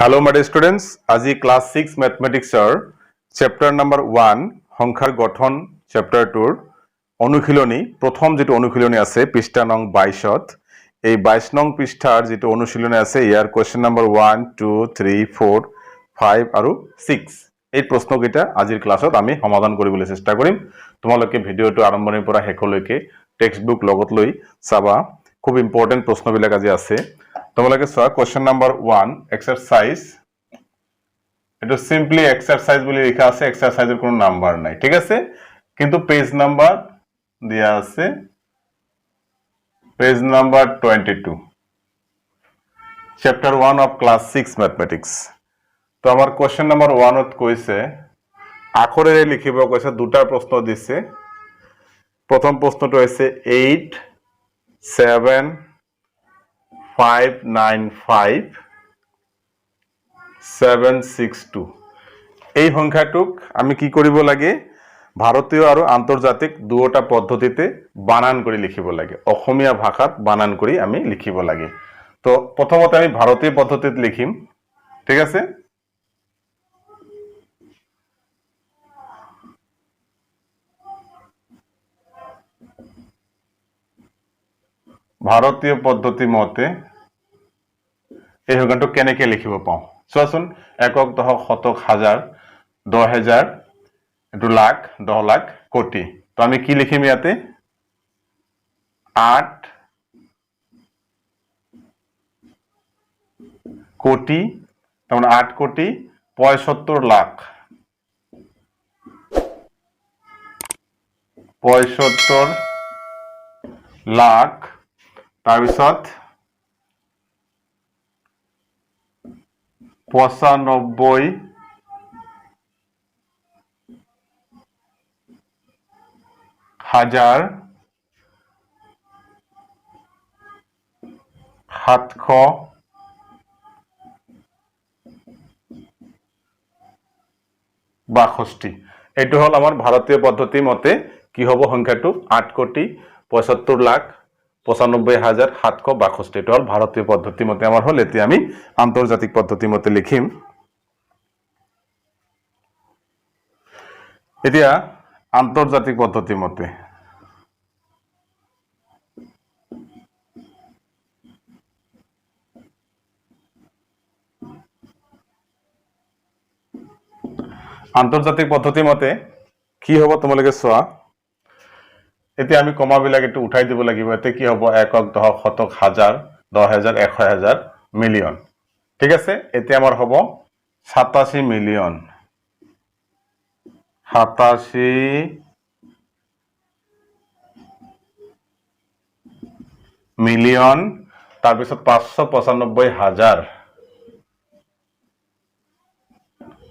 Hello' my students, আজি class 6 মেথমেটিক্সৰ chapter number 1, সংখ্যাৰ গঠন চেপ্টাৰটোৰ অনুশীলনী, প্ৰথম যিটো অনুশীলনী আছে পৃষ্ঠা নং 22ত, এই 22 নং পৃষ্ঠাৰ যিটো অনুশীলনী আছে, ইয়াৰ question number 1, 2, 3, 4, 5 আৰু 6, এই প্ৰশ্নকেইটা আজিৰ ক্লাছত আমি সমাধান কৰিবলৈ চেষ্টা কৰিম। তোমালোকে ভিডিঅ'টো আৰম্ভণিৰ পৰা শেষলৈকে টেক্সট বুক লগত লৈ চাবা। খুব ইম্পৰ্টেণ্ট প্ৰশ্নবিলাক আজি আছে। তোমালোকে চোৱা, কুৱেশ্যন নাম্বাৰ 1, এক্সাৰচাইজ। এইটো চিম্পলি এক্সাৰচাইজ বুলি লিখা আছে, এক্সাৰচাইজৰ কোনো নাম্বাৰ নাই, ঠিক আছে? কিন্তু পেজ নাম্বাৰ দিয়া আছে, page number 22, chapter 1 of class 6 mathematics. তো আমাৰ কুৱেশ্যন নাম্বাৰ 1ত কৈছে, আখৰেৰে লিখিব কৈছে। দুটা প্ৰশ্ন দিছে। প্ৰথম প্ৰশ্নটো হৈছে 8 7 5 9 5 7 6 2। এই সংখ্যাটোক আমি কি কৰিব লাগে? ভাৰতীয় আৰু আন্তৰ্জাতিক দুয়োটা পদ্ধতিতে বানান কৰি লিখিব লাগে। অসমীয়া ভাষাত বানান কৰি আমি লিখিব লাগে। তো প্ৰথমতে আমি ভাৰতীয় পদ্ধতিত লিখিম, ঠিক আছে? ভাৰতীয় পদ্ধতি মতে এই সংখ্যাটো কেনেকে লিখিব পাওঁ চোৱাচোন। একক, দশক, শতক, হাজাৰ, 10,000, এইটো লাখ, 10 লাখ, কোটি। তো আমি কি লিখিম ইয়াতে? 8 কোটি, তাৰমানে 8 কোটি 75 লাখ, 75 লাখ, তাৰপিছত 95,762। এইটো হ'ল আমাৰ ভাৰতীয় পদ্ধতি মতে কি হ'ব সংখ্যাটো? 8,75,95,762। এইটো হ'ল ভাৰতীয় পদ্ধতি মতে আমাৰ হ'ল। এতিয়া আমি আন্তৰ্জাতিক পদ্ধতি মতে লিখিম। এতিয়া আন্তৰ্জাতিক পদ্ধতি মতে আন্তৰ্জাতিক পদ্ধতি মতে কি হ'ব তোমালোকে চোৱা। এতিয়া আমি কমাবিলাক এইটো উঠাই দিব লাগিব। এতিয়া কি হ'ব? একক, দশক, শতক, হাজাৰ, 10,000, 100,000, মিলিয়ন, ঠিক আছে? এতিয়া আমাৰ হ'ব 87 মিলিয়ন, 87 মিলিয়ন, তাৰপিছত 595 হাজাৰ,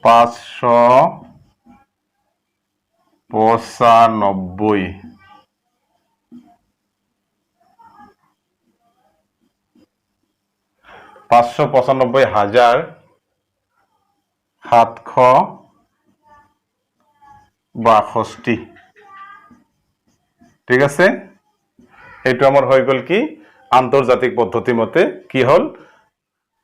595, 595,762, ঠিক আছে? এইটো আমাৰ হৈ গ'ল কি? আন্তৰ্জাতিক পদ্ধতি মতে কি হ'ল?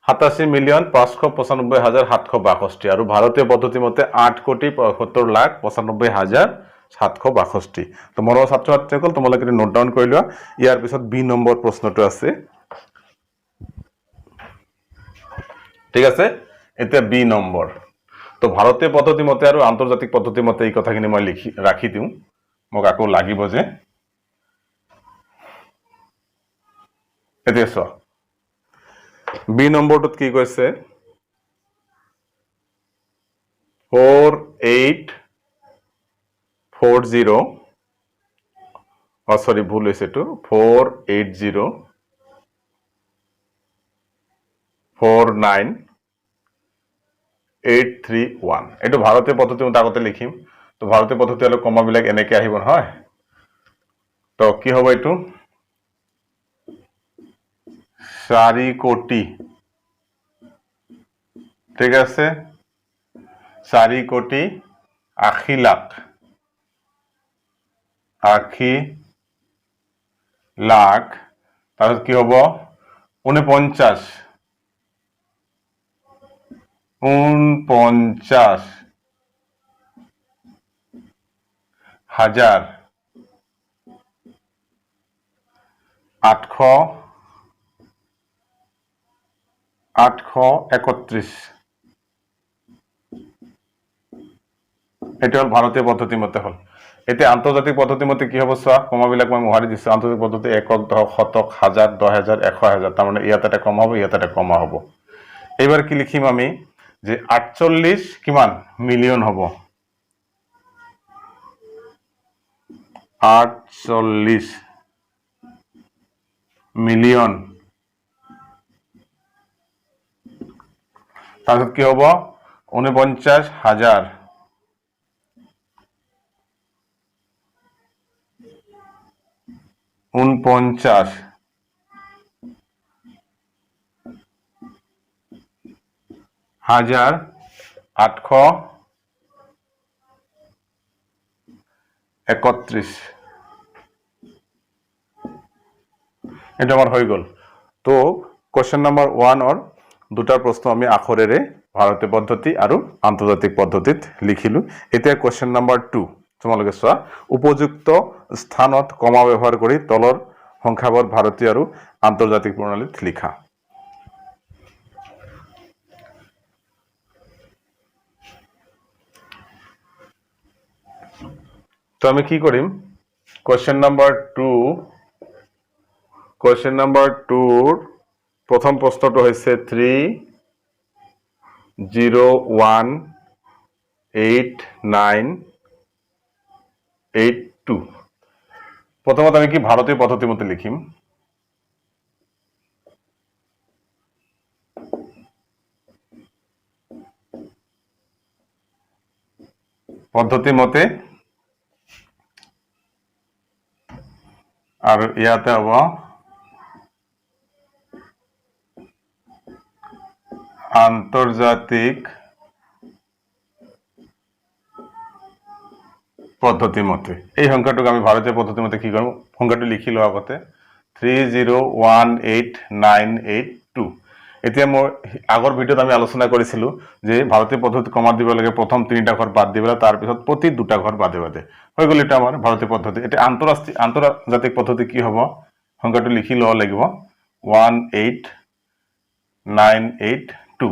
87,595,762 আৰু ভাৰতীয় পদ্ধতি মতে 8,75,95,762। তো মৰমৰ ছাত্ৰ ছাত্ৰীসকল, তোমালোকে নোট ডাউন কৰি লোৱা। ইয়াৰ পিছত বি নম্বৰ প্ৰশ্নটো আছে, ঠিক আছে? এতিয়া বি নম্বৰ। তো ভাৰতীয় পদ্ধতি মতে আৰু আন্তৰ্জাতিক পদ্ধতি মতে এই কথাখিনি মই লিখি ৰাখি দিওঁ, মোক আকৌ লাগিব যে। এতিয়া চোৱা, বি নম্বৰটোত কি কৈছে? 4840, অ চৰি, ভুল হৈছে এইটো, 48049831। এইটো ভাৰতীয় পদ্ধতি মতে আগতে লিখিম। তো ভাৰতীয় পদ্ধতি হ'লে কমাবিলাক এনেকে আহিব নহয়? তো কি হ'ব এইটো? 4 কোটি, ঠিক আছে? 4 কোটি 80 লাখ, 80 লাখ, তাৰপিছত কি হ'ব? 49 49,800 831। এইটো হ'ল ভাৰতীয় পদ্ধতি মতে হ'ল। এতিয়া আন্তৰ্জাতিক পদ্ধতি মতে কি হ'ব চোৱা, কমাবিলাক মই মোহাৰি দিছোঁ। আন্তৰ্জাতিক পদ্ধতি একক, দশক, শতক, হাজাৰ, 10,000, 100 হাজাৰ, তাৰমানে ইয়াত এটা কমা হ'ব, ইয়াত এটা কমা হ'ব। এইবাৰ কি লিখিম আমি, যে 48 কিমান মিলিয়ন হ'ব, 48 মিলিয়ন। তাৰপিছত কি হ'ব, 49,000 49,831। এইটো আমাৰ হৈ গ'ল। তো কুৱেশ্যন নম্বৰ ওৱানৰ দুটা প্ৰশ্ন আমি আখৰেৰে ভাৰতীয় পদ্ধতি আৰু আন্তৰ্জাতিক পদ্ধতিত লিখিলোঁ। এতিয়া কুৱেশ্যন নম্বৰ টু তোমালোকে চোৱা, উপযুক্ত স্থানত কমা ব্যৱহাৰ কৰি তলৰ সংখ্যাবোৰ ভাৰতীয় আৰু আন্তৰ্জাতিক প্ৰণালীত লিখা। তো আমি কি কৰিম, কুৱেশ্যন নম্বৰ টুৰ প্ৰথম প্ৰশ্নটো হৈছে 3018982। প্ৰথমত আমি কি ভাৰতীয় পদ্ধতি মতে লিখিম। পদ্ধতি মতে আৰু ইয়াতে হ'ব আন্তৰ্জাতিক পদ্ধতি মতে। এই সংখ্যাটোক আমি ভাৰতীয় পদ্ধতি মতে কি কৰিম, সংখ্যাটো লিখি লোৱা আগতে 3018982। এতিয়া মই আগৰ ভিডিঅ'ত আমি আলোচনা কৰিছিলোঁ যে ভাৰতীয় পদ্ধতি কমা দিব লাগে, প্ৰথম তিনিটা ঘৰ বাদ দিব লাগে, তাৰপিছত প্ৰতি দুটা ঘৰ বাদে বাদে হৈ গ'ল। এটা আমাৰ ভাৰতীয় পদ্ধতি। এতিয়া আন্তৰ্জাতিক পদ্ধতি কি হ'ব, সংখ্যাটো লিখি ল'ব লাগিব 18982।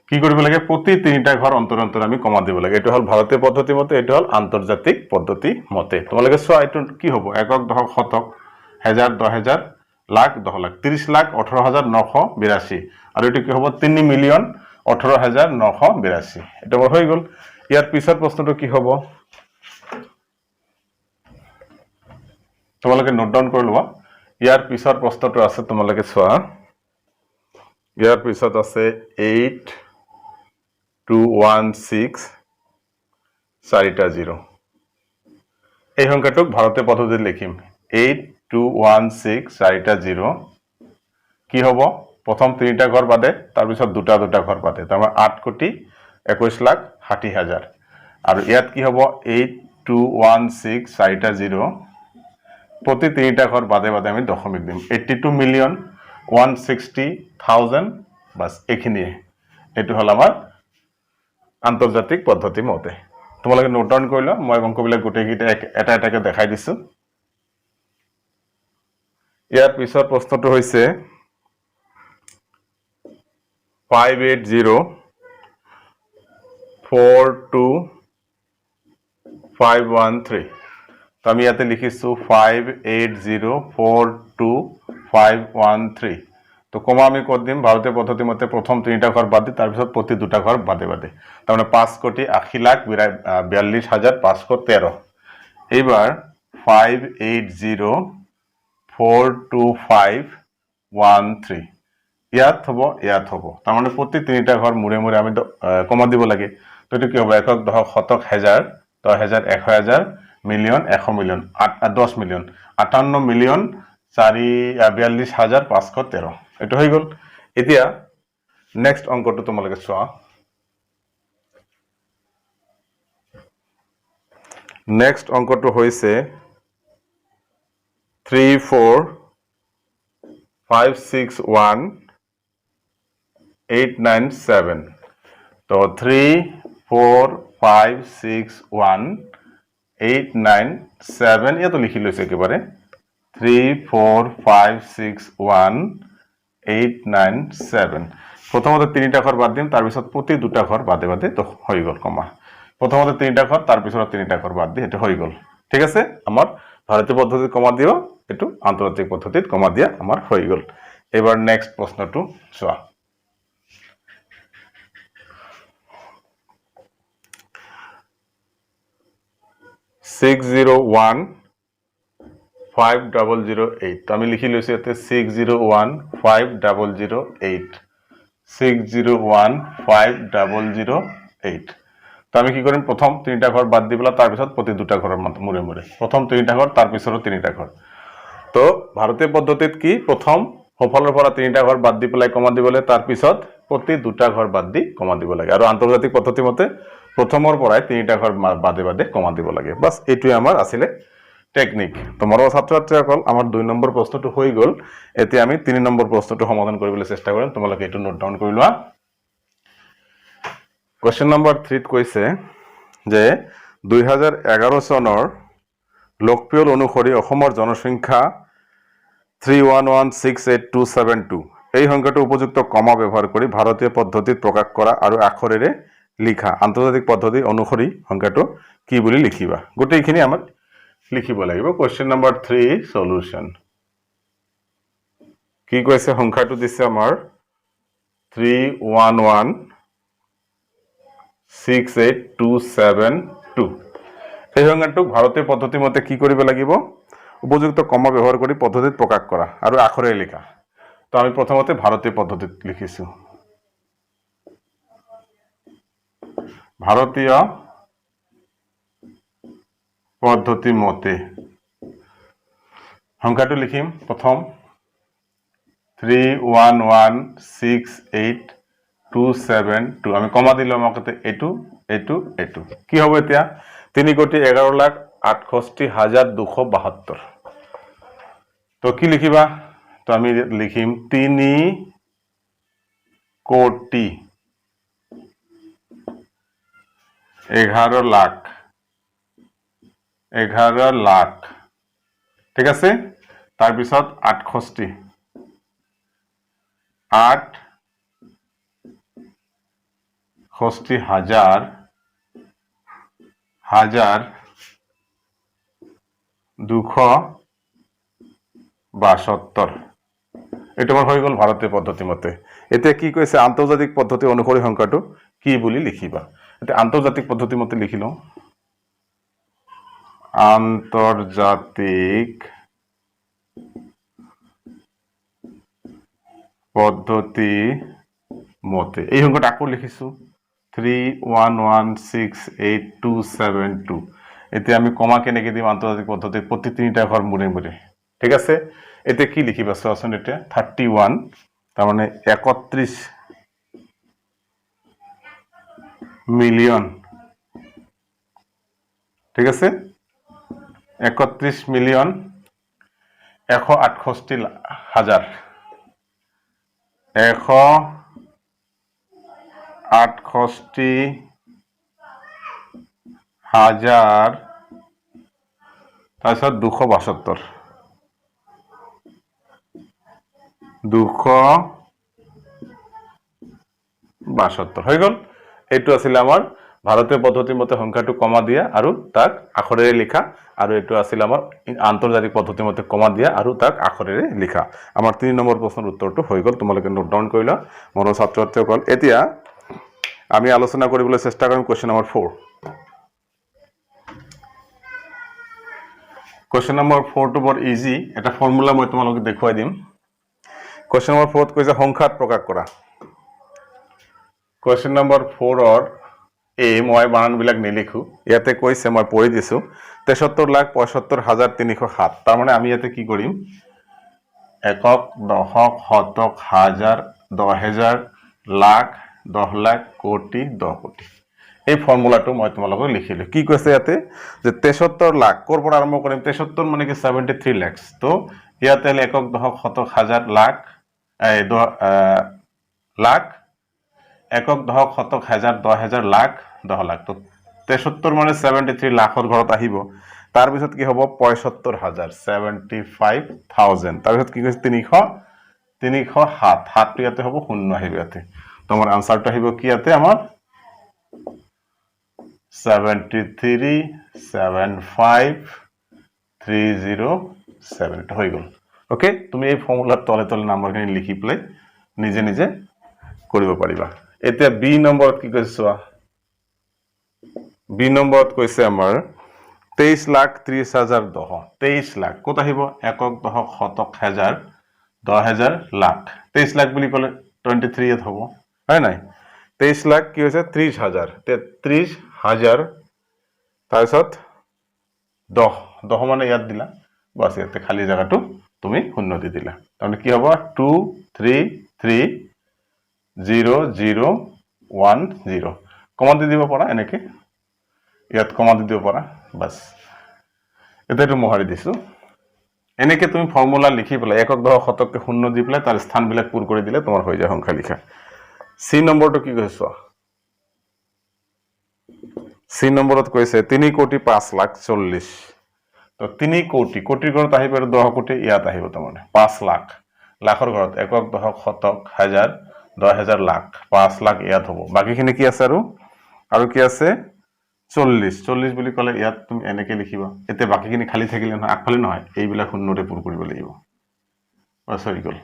কি কৰিব লাগে, প্ৰতি তিনিটা ঘৰ অন্তৰ অন্তৰ আমি কমা দিব লাগে। এইটো হ'ল ভাৰতীয় পদ্ধতি মতে, এইটো হ'ল আন্তৰ্জাতিক পদ্ধতি মতে। তোমালোকে চোৱা এইটো কি হ'ব, একক, দশক, শতক, হেজাৰ, 10,000, লাখ, 10 লাখ, 30,18,982। আৰু এইটো কি হ'ব, 3,018,982। এইটো আমাৰ হৈ গ'ল। ইয়াৰ পিছৰ প্ৰশ্নটো কি হ'ব, তোমালোকে নোট ডাউন কৰি লোৱা। ইয়াৰ পিছৰ প্ৰশ্নটো আছে, তোমালোকে চোৱা, ইয়াৰ পিছত আছে 8216 চাৰিটা জিৰ'। এই সংখ্যাটোক ভাৰতীয় পদ্ধতিত লিখিম, 8216 চাৰিটা জিৰ'। কি হ'ব, প্ৰথম তিনিটা ঘৰ বাদে, তাৰপিছত দুটা দুটা ঘৰ বাদে, তাৰমানে 8,21,60,000। আৰু ইয়াত কি হ'ব, 8216 চাৰিটা জিৰ', প্ৰতি তিনিটা ঘৰ বাদে বাদে আমি দশমিক দিম, 82,160,000। বাছ এইখিনিয়ে। এইটো হ'ল আমাৰ আন্তৰ্জাতিক পদ্ধতি মতে। তোমালোকে নোট ডাউন কৰি লোৱা, মই অংকবিলাক গোটেইকেইটা এটা এটাকে দেখাই দিছোঁ। ইয়াৰ পিছৰ প্ৰশ্নটো হৈছে 58042513। তো আমি ইয়াতে লিখিছোঁ 58042513। তো কমা আমি ক'ত দিম, ভাৰতীয় পদ্ধতি মতে প্ৰথম তিনিটা ঘৰ বাদ দি তাৰপিছত প্ৰতি দুটা ঘৰ বাদে বাদে, তাৰমানে 5,80,42,513। এইবাৰ 58042513 ইয়াত হ'ব, ইয়াত হ'ব, তাৰমানে প্ৰতি তিনিটা ঘৰ মূৰে মূৰে আমি কমা দিব লাগে। তো এইটো কি হ'ব, একক, দশক, শতক, হেজাৰ, 10,000, 100 হাজাৰ, মিলিয়ন, 100 মিলিয়ন, আঠ, 10 মিলিয়ন, আঠান্ন মিলিয়ন চাৰি, বিয়াল্লিছ হাজাৰ পাঁচশ তেৰ। এইটো হৈ গ'ল। এতিয়া নেক্সট অংকটো তোমালোকে চোৱা। নেক্সট অংকটো হৈছে 34561897। তো 3, 4, 5, 6, 1, 8, 9, 7, ইয়াতো লিখি লৈছোঁ একেবাৰে 3, 4, 5, 6, 1, 8, 9, 7। প্ৰথমতে তিনিটা ঘৰ বাদ দিম, তাৰপিছত প্ৰতি দুটা ঘৰ বাদে বাদে। তো হৈ গ'ল কমা। প্ৰথমতে তিনিটা ঘৰ, তাৰপিছত তিনিটা ঘৰ বাদ দি সেইটো হৈ গ'ল। ঠিক আছে, আমাৰ ভাৰতীয় পদ্ধতিত কমা দিব, এইটো আন্তৰ্জাতিক পদ্ধতিত কমা দিয়া আমাৰ হৈ গ'ল। এইবাৰ নেক্সট প্ৰশ্নটো চোৱা। 6015008। আমি লিখি লৈছোঁ ইয়াতে 6015008, 6015008। তো আমি কি কৰিম? প্ৰথম তিনিটা ঘৰ বাদ দি পেলাই তাৰপিছত প্ৰতি দুটা ঘৰৰ মূৰে মূৰে, প্ৰথম তিনিটা ঘৰ, তাৰপিছতো তিনিটা ঘৰ। তো ভাৰতীয় পদ্ধতিত কি? প্ৰথম সোঁফালৰ পৰা তিনিটা ঘৰ বাদ দি পেলাই কমা দিব লাগে, তাৰপিছত প্ৰতি দুটা ঘৰ বাদ দি কমা দিব লাগে। আৰু আন্তৰ্জাতিক পদ্ধতি মতে প্ৰথমৰ পৰাই তিনিটা ঘৰ বাদে বাদে কমা দিব লাগে। বাছ, এইটোৱে আমাৰ আছিলে টেকনিক। তো মৰমৰ ছাত্ৰ ছাত্ৰীসকল, আমাৰ 2 নম্বৰ প্ৰশ্নটো হৈ গ'ল। এতিয়া আমি 3 নম্বৰ প্ৰশ্নটো সমাধান কৰিবলৈ চেষ্টা কৰিম। তোমালোকে এইটো নোট ডাউন কৰি লোৱা। কুৱেশ্যন নম্বৰ 3ত কৈছে যে 2011 চনৰ লোকপিয়ল অনুসৰি অসমৰ জনসংখ্যা 31168272। এই সংখ্যাটো উপযুক্ত কমা ব্যৱহাৰ কৰি ভাৰতীয় পদ্ধতিত প্ৰকাশ কৰা আৰু আখৰেৰে লিখা। আন্তৰ্জাতিক পদ্ধতি অনুসৰি সংখ্যাটো কি বুলি লিখিবা? গোটেইখিনি আমাক লিখিব লাগিব। কুৱেশ্যন নম্বৰ 3 চলিউশ্যন কি কৈছে? সংখ্যাটো দিছে আমাৰ 31168272। এই সংখ্যাটোক ভাৰতীয় পদ্ধতি মতে কি কৰিব লাগিব? উপযুক্ত কমা ব্যৱহাৰ কৰি পদ্ধতিত প্ৰকাশ কৰা আৰু আখৰেৰে লিখা। তো আমি প্ৰথমতে ভাৰতীয় পদ্ধতিত লিখিছোঁ। ভাৰতীয় পদ্ধতি মতে সংখ্যাটো লিখিম প্ৰথম 31168272। আমি কমা দিলোঁ, আমাক এইটো, এইটো, এইটো কি হ'ব এতিয়া? 3,11,68,272। তো কি লিখিবা? তো আমি লিখিম 3 কোটি 11 লাখ, 11 লাখ, ঠিক আছে। তাৰপিছত 68, 68 হাজাৰ, হাজাৰ 272। এইটো আমাৰ হৈ গ'ল ভাৰতীয় পদ্ধতি মতে। এতিয়া কি কৈছে? আন্তৰ্জাতিক পদ্ধতি অনুসৰি সংখ্যাটো কি বুলি লিখিবা? এতিয়া আন্তৰ্জাতিক পদ্ধতি মতে লিখি লওঁ। আন্তৰ্জাতিক পদ্ধতি মতে এই সংখ্যাটো আকৌ লিখিছোঁ 31168272। এতিয়া আমি কমা কেনেকৈ দিম? আন্তৰ্জাতিক পদ্ধতিত প্ৰতি তিনিটা ঘৰ মূৰে মূৰে, ঠিক আছে। এতিয়া কি লিখিবা চোৱাচোন। এতিয়া 31, তাৰমানে 31 মিলিয়ন, ঠিক আছে। 31 মিলিয়ন 168 হাজাৰ, 168 হাজাৰ, তাৰপিছত 272, 272 হৈ গ'ল। এইটো আছিলে আমাৰ ভাৰতীয় পদ্ধতিৰ মতে সংখ্যাটো কমা দিয়া আৰু তাক আখৰেৰে লিখা, আৰু এইটো আছিলে আমাৰ আন্তৰ্জাতিক পদ্ধতিৰ মতে কমা দিয়া আৰু তাক আখৰেৰে লিখা। আমাৰ 3 নম্বৰ প্ৰশ্নৰ উত্তৰটো হৈ গ'ল। তোমালোকে নোট ডাউন কৰি লোৱা মনৰ ছাত্ৰ ছাত্ৰীসকল। এতিয়া আমি আলোচনা কৰিবলৈ চেষ্টা কৰিম কুৱেশ্যন নম্বৰ 4। কুৱেশ্যন নম্বৰ 4টো বৰ ইজি, এটা ফৰ্মুলা মই তোমালোকক দেখুৱাই দিম। কুৱেশ্যন নম্বৰ 4ত কৈছে সংখ্যাত প্ৰকাশ কৰা। কুৱেশ্যন নম্বৰ 4ৰ এই মই বানানবিলাক নিলিখোঁ, ইয়াতে কৈছে, মই পঢ়ি দিছোঁ, 73,75,307। তাৰমানে আমি ইয়াতে কি কৰিম? একক, দশক, শতক, হাজাৰ, 10,000, লাখ, 10 লাখ, কোটি, 10 কোটি। এই ফৰ্মুলাটো মই তোমালোকক লিখিলোঁ। কি কৈছে ইয়াতে যে 73 লাখ, ক'ৰ পৰা আৰম্ভ কৰিম? 73 মানে কি? 73 লেক্স। তো ইয়াতে হ'লে একক, দশক, শতক, হাজাৰ, লাখ, এই লাখ, একক, দশক, শতক, হাজাৰ, 10,000, লাখ, 10 লাখ। তো 73 মানে 73 লাখৰ ঘৰত আহিব। তাৰপিছত কি হ'ব? 75,000, 75,000। তাৰপিছত কি কৈছে? 307। সাতটো ইয়াতে হ'ব, শূন্য আহিব ইয়াতে। তোমাৰ আনচাৰটো আহিব কি ইয়াতে আমাৰ? 73, 7, 5, 3, 0, 7। এইটো হৈ গ'ল। অ'কে, তুমি এই ফৰ্মুলাৰ তলে তলে নাম্বাৰখিনি লিখি পেলাই নিজে নিজে কৰিব পাৰিবা। এতিয়া বি নম্বৰত কি কৈছে চোৱা। বি নম্বৰত কৈছে আমাৰ 23,30,010। 23 লাখ ক'ত আহিব? একক, দশক, শতক, হাজাৰ, 10,000, লাখ। 23 লাখ বুলি ক'লে 23 ইয়াত হ'ব, হয় নাই? 23 লাখ কি হৈছে? 30,000, 30,000। তাৰপিছত 10। 10 মানে ইয়াত দিলা, বাছ। ইয়াতে খালী জেগাটো তুমি শূন্য দি দিলা। তাৰমানে কি হ'ব? 2, 3, 3, 0, 0, 1, 0। কমা দি দিব পাৰা এনেকে, ইয়াত কমা দি দিব পাৰা, বাছ। এতিয়া এইটো মোহাৰি দিছোঁ। এনেকে তুমি ফৰ্মুলা লিখি পেলাই একক, দশক, শতককে শূন্য দি পেলাই তাৰ স্থানবিলাক পূৰ কৰি দিলে তোমাৰ হৈ যায় সংখ্যা লিখা। চি নম্বৰটো কি কৈছে চোৱা। চি নম্বৰত কৈছে 3 কোটি 5 লাখ 40। তো 3 কোটি, কোটিৰ ঘৰত আহিব আৰু 10 কোটি ইয়াত আহিব। তাৰমানে 5 লাখ, লাখৰ ঘৰত একক, দশক, শতক, হাজাৰ, 10,000, লাখ। 5 লাখ ইয়াত হ'ব। বাকীখিনি কি আছে আৰু? আৰু কি আছে? 40। 40 বুলি ক'লে ইয়াত তুমি এনেকে লিখিবা। এতিয়া বাকীখিনি খালী থাকিলে নহয়, আগফালে নহয়, এইবিলাক শূন্যৰে পূৰ কৰিব লাগিব। বাছ, হৈ গ'ল।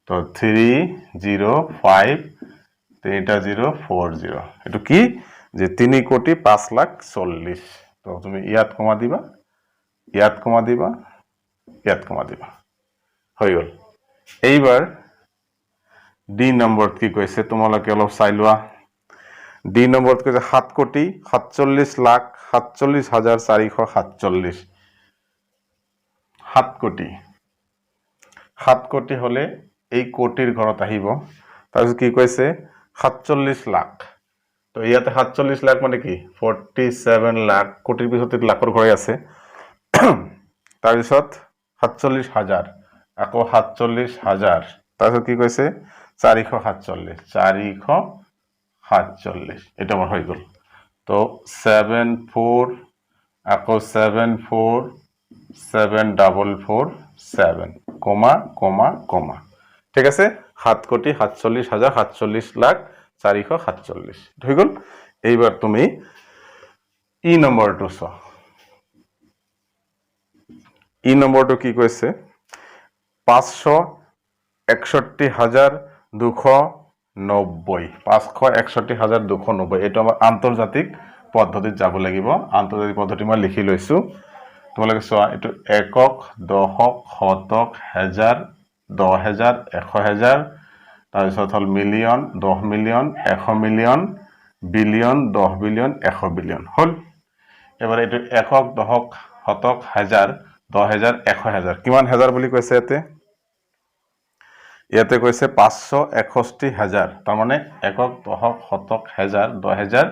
তো 3, 0, 5, তিনিটা জিৰ', 4, 0। এইটো কি যে 3 কোটি 5 লাখ 40। তো তুমি ইয়াত কমা দিবা, ইয়াত কমা দিবা, ইয়াত কমা দিবা, হৈ গ'ল। এইবাৰ ডি নম্বৰত কি কৈছে তোমালোকে অলপ চাই লোৱা। ডি নম্বৰত কৈছে 7 কোটি 47 লাখ 47 হাজাৰ 447। 7 কোটি, 7 কোটি হ'লে এই কোটিৰ ঘৰত আহিব। তাৰপিছত কি কৈছে? 47 লাখ। তো ইয়াতে 47 লাখ মানে কি? 47 লাখ। কোটিৰ পিছত লাখৰ ঘৰে আছে। তাৰপিছত 47 হাজাৰ, আকৌ 47 হাজাৰ। তাৰপিছত কি কৈছে? 447, 447। এইটো আমাৰ হৈ গ'ল। তো 7, 4, আকৌ 7, 4, 7, 44, 7, comma comma comma. ঠিক আছে। 7 কোটি 47 হাজাৰ 47 লাখ 447 হৈ গ'ল। এইবাৰ তুমি ই নম্বৰটো চোৱা। ই নম্বৰটো কি কৈছে? 561 হাজাৰ 290। 561 হাজাৰ 290। এইটো আমাৰ আন্তৰ্জাতিক পদ্ধতিত যাব লাগিব। আন্তৰ্জাতিক পদ্ধতি মই লিখি লৈছোঁ, তোমালোকে চোৱা। এইটো একক, দশক, শতক, হেজাৰ, 10,000, 100,000। তাৰপিছত হ'ল million, 10 million, 100 million, billion, 10 billion, 100 billion হ'ল। এবাৰ এইটো একক, দশক, শতক, হাজাৰ, 10,000, 100,000। কিমান হাজাৰ বুলি কৈছে ইয়াতে? ইয়াতে কৈছে 561 হাজাৰ। তাৰমানে একক, দশক, শতক, হেজাৰ, 10,000,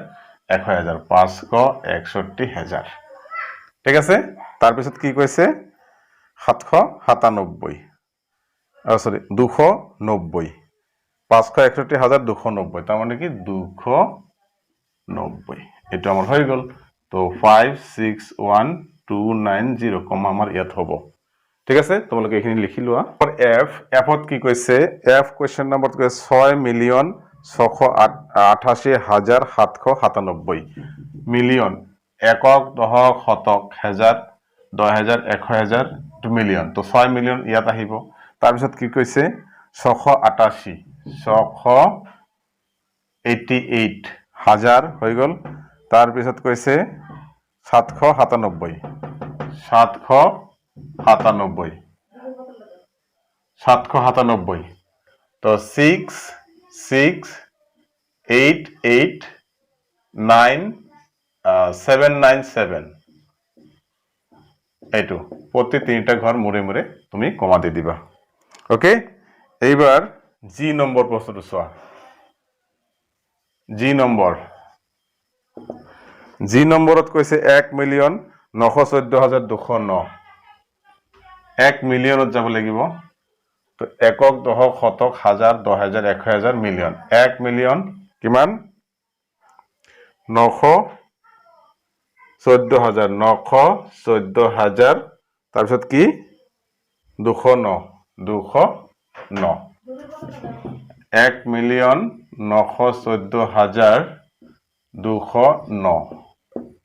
100,000, 561 হাজাৰ। ঠিক আছে। তাৰপিছত কি কৈছে? 797, চৰি, 290। 561 হাজাৰ 290, তাৰমানে কি? 290। এইটো আমাৰ হৈ গ'ল। তো 5, 6, 1, 2, 9, 0, comma আমাৰ ইয়াত হ'ব। ঠিক আছে, তোমালোকে এইখিনি লিখি লোৱা। এফ, এফত কি কৈছে? এফ কুৱেশ্যন নম্বৰত কৈছে 6 মিলিয়ন 688 হাজাৰ 797। মিলিয়ন, একক, দশক, শতক, হেজাৰ, 10,000, 100,000, মিলিয়ন। তো 6 মিলিয়ন ইয়াত আহিব। তাৰপিছত কি কৈছে? 688, 688 হাজাৰ হৈ গ'ল। তাৰপিছত কৈছে 797, 797, 797। তো 6, 6, 8, 8, 9, 7, 9, 7। এইটো প্ৰতি তিনিটা ঘৰ মূৰে মূৰে তুমি কমা দি দিবা। অ'কে, এইবাৰ জি নম্বৰ প্ৰশ্নটো চোৱা। জি নম্বৰ, জি নম্বৰত কৈছে 1 মিলিয়ন 914 হাজাৰ 209। 1 মিলিয়নত যাব লাগিব। তো একক, দশক, শতক, হাজাৰ, 10,000, 100,000, মিলিয়ন। 1 মিলিয়ন কিমান? 9,14,000, 9,14,000। তাৰপিছত কি? 209, 209। 1,914,209।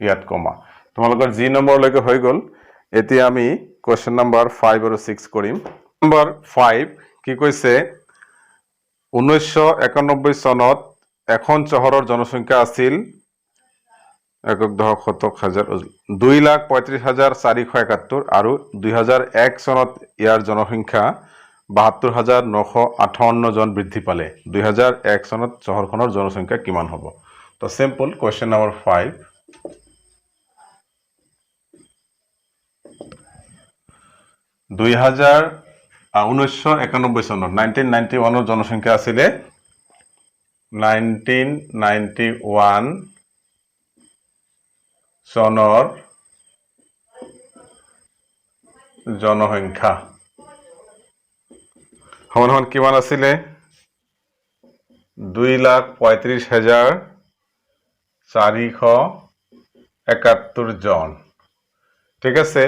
ইয়াত কমা। তোমালোকৰ যি নম্বৰলৈকে হৈ গ'ল। এতিয়া আমি কুৱেশ্যন নম্বৰ 5 আৰু 6 কৰিম। নম্বৰ 5 কি কৈছে? 1991 চনত এখন চহৰৰ জনসংখ্যা আছিল একক, দশক, শতক, হাজাৰ, 2,35,471 আৰু 2001 চনত ইয়াৰ জনসংখ্যা 72,958 জন বৃদ্ধি পালে। 2001 চনত চহৰখনৰ জনসংখ্যা কিমান হ'ব? তো চিম্পল, কুৱেশ্যন নম্বৰ 5। 1991 চনত, 1991ৰ জনসংখ্যা আছিলে, 1991 চনৰ জনসংখ্যা সমান সমান কিমান আছিলে? 2,35,471 জন। ঠিক আছে।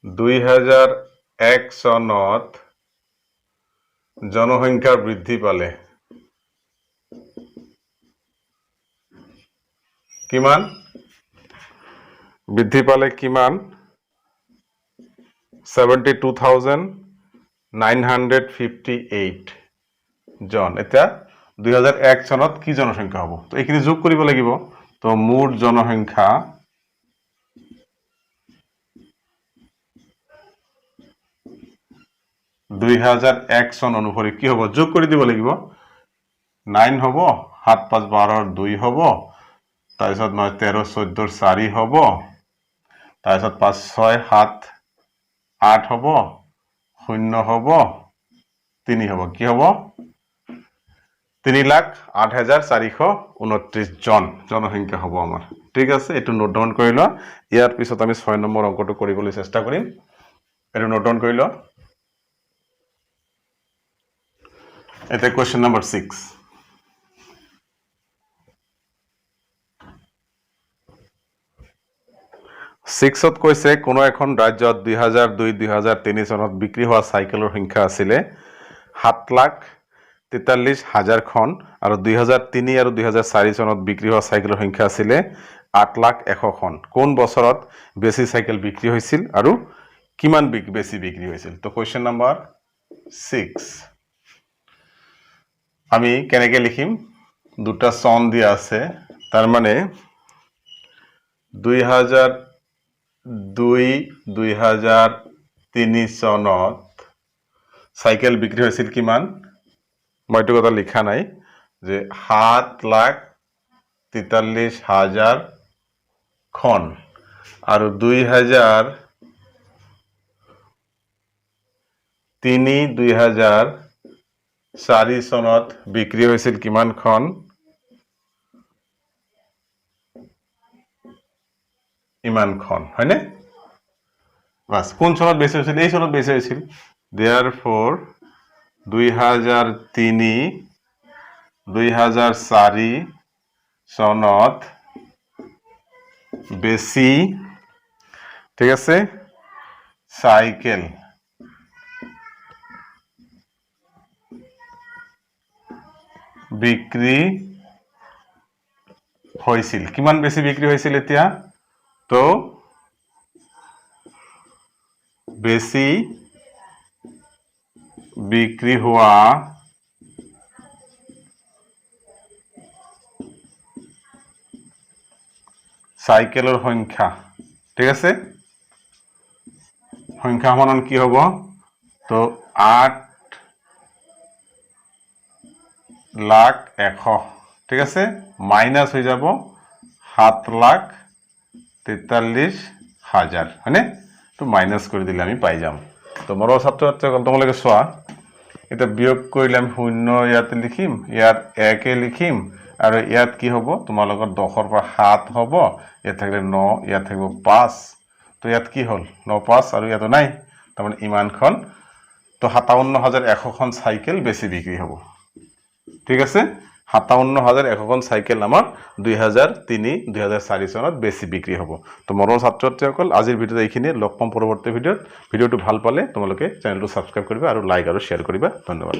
2001 চনত জনসংখ্যা বৃদ্ধি পালে কিমান? বৃদ্ধি পালে কিমান? 72,958 জন। এতিয়া 2001 চনত কি জনসংখ্যা হ'ব? তো এইখিনি যোগ কৰিব লাগিব। তো মুঠ জনসংখ্যা 2001 চন অনুসৰি কি হ'ব? যোগ কৰি দিব লাগিব। 9 হ'ব, সাত পাঁচ বাৰৰ দুই হ'ব, তাৰপিছত 9 13 14ৰ 4 হ'ব, তাৰপিছত 5 6 7 8 হ'ব, শূন্য হ'ব, 3 হ'ব। কি হ'ব? 3,08,429 জন জনসংখ্যা হ'ব আমাৰ। ঠিক আছে, এইটো নোট ডাউন কৰি লোৱা। ইয়াৰ পিছত আমি 6 নম্বৰ অংকটো কৰিবলৈ চেষ্টা কৰিম। এইটো নোট ডাউন কৰি লোৱা। এতিয়া কুৱেশ্যন নম্বৰ 6। 6ত কৈছে, কোনো এখন ৰাজ্যত 2002, 2003 চনত বিক্ৰী হোৱা চাইকেলৰ সংখ্যা আছিলে 7,43,000খন আৰু 2003 আৰু 2004 চনত বিক্ৰী হোৱা চাইকেলৰ সংখ্যা আছিলে 8,00,100খন। কোন বছৰত বেছি চাইকেল বিক্ৰী হৈছিল আৰু কিমান বেছি বিক্ৰী হৈছিল? তো কুৱেশ্যন নম্বৰ 6 আমি কেনেকৈ লিখিম? দুটা চন দিয়া আছে, তাৰমানে 2002, 2003 চনত চাইকেল বিক্ৰী হৈছিল কিমান? মই এইটো কথা লিখা নাই যে 7,43,000খন আৰু 2003, 2004 চনত বিক্ৰী হৈছিল কিমানখন? ইমানখন, হয়নে? বাছ, কোন চনত বেছি হৈছিল? এই চনত বেছি হৈছিল। দেয়াৰফ'ৰ 2003, 2004 চনত বেছি, ঠিক আছে, চাইকেল বিক্ৰী হৈছিল। কিমান বেছি বিক্ৰী হৈছিল এতিয়া? তো বেছি বিক্ৰী হোৱা চাইকেলৰ সংখ্যা, ঠিক আছে, সংখ্যা সমান কি হ'ব? তো 8,00,100, ঠিক আছে, মাইনাছ হৈ যাব 7,43,000, হয়নে? তো মাইনাছ কৰি দিলে আমি পাই যাম। তো মৰমৰ ছাত্ৰ ছাত্ৰীসকল, তোমালোকে চোৱা, এতিয়া বিয়োগ কৰিলে আমি শূন্য ইয়াত লিখিম, ইয়াত একে লিখিম আৰু ইয়াত কি হ'ব? তোমালোকৰ দহৰ পৰা সাত হ'ব, ইয়াত থাকিলে ন, ইয়াত থাকিব 5। তো ইয়াত কি হ'ল? ন পাঁচ আৰু ইয়াতো নাই, তাৰমানে ইমানখন। তো 57,100খন চাইকেল বেছি বিক্ৰী হ'ব। ঠিক আছে। 57,100খন চাইকেল আমাৰ 2003-2004 চনত বেছি বিক্ৰী হ'ব। তো মৰমৰ ছাত্ৰ ছাত্ৰীসকল, আজিৰ ভিডিঅ'ত এইখিনিয়ে। লগ পাম পৰৱৰ্তী ভিডিঅ'ত। ভিডিঅ'টো ভাল পালে তোমালোকে চেনেলটো ছাবস্ক্ৰাইব কৰিবা আৰু লাইক আৰু শ্বেয়াৰ কৰিবা। ধন্যবাদ।